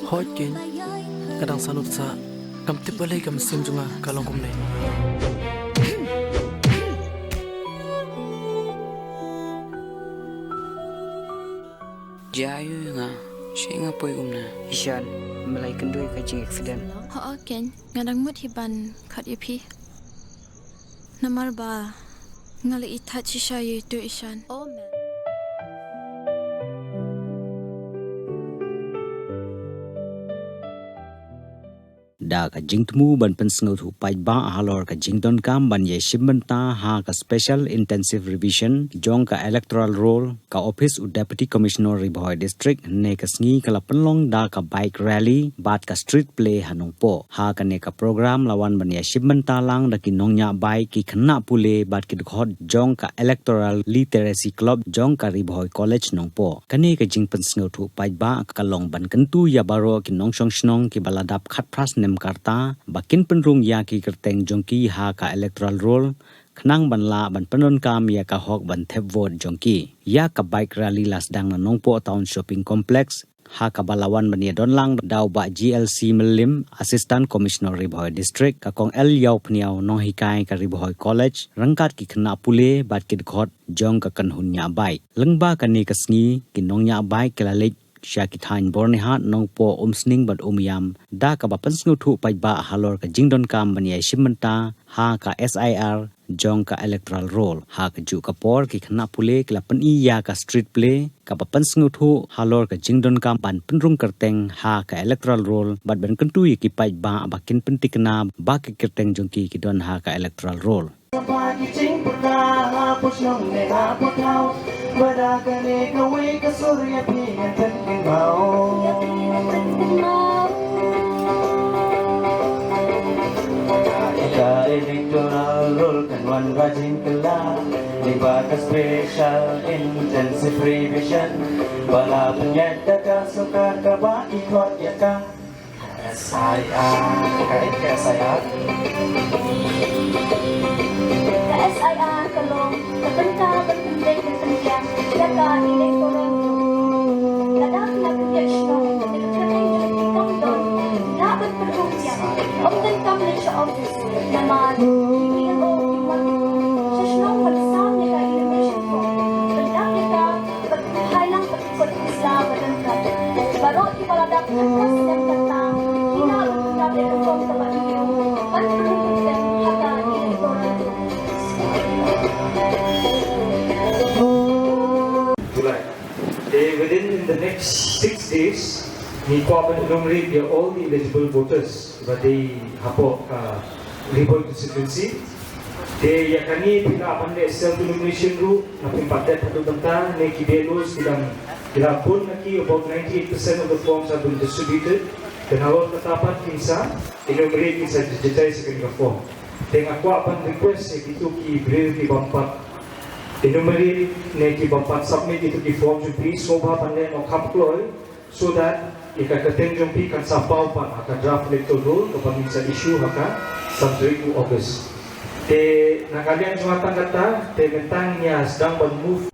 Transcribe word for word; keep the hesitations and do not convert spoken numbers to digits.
Hooid keiñ, nga dang sngewthuh sa. Kam tip balei ka mynsiem jong nga ka long kumne. Jia ïa nga, sha nga poi kumne. Ishan, me la ïakynduh ïa ka jingaccident? Hooid keiñ, nga dang mut hi ban khot ïa phi. Namar ba nga la ïeit shisha ïa u Ishan. Oh man. Da ka jingthmu ban pynsngewthuh paidbah halor ka jingdonkam ban ïashim bynta ha ka Special Intensive Revision jong ka Electoral Roll, ka ophis u Deputy Commissioner Ri Bhoi District hynne ka sngi ka la pynlong da ka bike rally bad ka street play ha Nongpoh. Ha kane ka program la wan ban ïashim bynta lang da ki nongñiah bike, ki khynnah pule bad ki dkhot jong ka Electoral Literacy Club jong ka Ri Bhoi College Nongpoh. Kane ka jingpynsngewthuh paidbah ka long ban kyntu ïa baroh ki nongshong shnong kiba la dap khatphra snem ka rta ba kin pynrung ïa ki kyrteng jong ki ha ka Electoral Roll, khnang ban lah ban pyndonkam ïa ka hok ban thep vote jong ki. Ïa ka bike rally la sdang na Nongpoh Town Shopping Complex, ha kaba la wan ban ïadon lang da u Bah G L C Myllim, Assistant Commissioner Ri Bhoi District, ka Kong L Ïawphniaw, nonghikai ka Ri Bhoi College, ryngkat ki khynnah pule bad ki dkhot jong ka kynhun ñiah bike. Lyngba kane ka sngi, ki nongñiah bike ki la leit sha ki thaiñ Byrnihat, Nongpoh, Umsning bad Umiam, da kaba pynsngewthuh paidbah halor ka jingdonkam ban ïashim bynta ha ka S I R jong ka Electoral Roll. Ha kajuh ka por, ki khynnah pule ki la pyni ïa ka street play kaba pynsngewthuh halor ka jingdonkam ban pynrung kyrteng ha ka Electoral Roll bad ban kyntu ïa ki paidbah ba kin pynthikna ba ki kyrteng jong ki ki don ha ka Electoral Roll. Ka Electoral Roll kan wan ba jingkylla lyngba ka Special Intensive Revision ba la pynïaid da ka sorkar kaba i khot ïa ka S I R. Ka S I R. Ka S I R ka long ka bynta ban pynbeit ban pynbiang ïa ka Electoral Roll. Lada ki la pynïaid shnong, ka kyrteng jong ki kam don, lah ban pynrung biang. Ym donkam leit sha ophis, namar ki B L O ki wan sha shnong ban sam ïa ka enumeration form. Ban dap ïa ka, ban phai lang, ban Kot Isla ba donkam. Baroh kiba la dap khatphra snem kata, ki lah ban pyndap ïa ka form kaba ïew ban pynrung kyrteng ha ka Electoral Roll. July. Te within in the next six days, ngi kwah ban enumerate ïa all the eligible voters ba dei hapoh ka Ri Bhoi constituency. Te ïa kane phi lah ban leh self enumeration ruh, lada phim pat dep haduh mynta, ne ki B L Os ki dang, ki la bun na ki, about ninety-eight percent of the forms have been distributed. Te nalor kata pat kin sa enumerate, kin sa digitize ïa kane ka form. Te nga kwah ban request ïa kito ki briew ki bym pat enumerate ne ki bym pat submit ïa kito ki form jong phi, sngewbha ban leh noh kham kloi, so that ïa ka kyrteng jong phi kan sa paw pat ha ka draft electoral roll kaba ngin sa issue ha ka san tarik u August. Te na ka liang jong nga tang kata, te mynta ngi ïa sdang ban move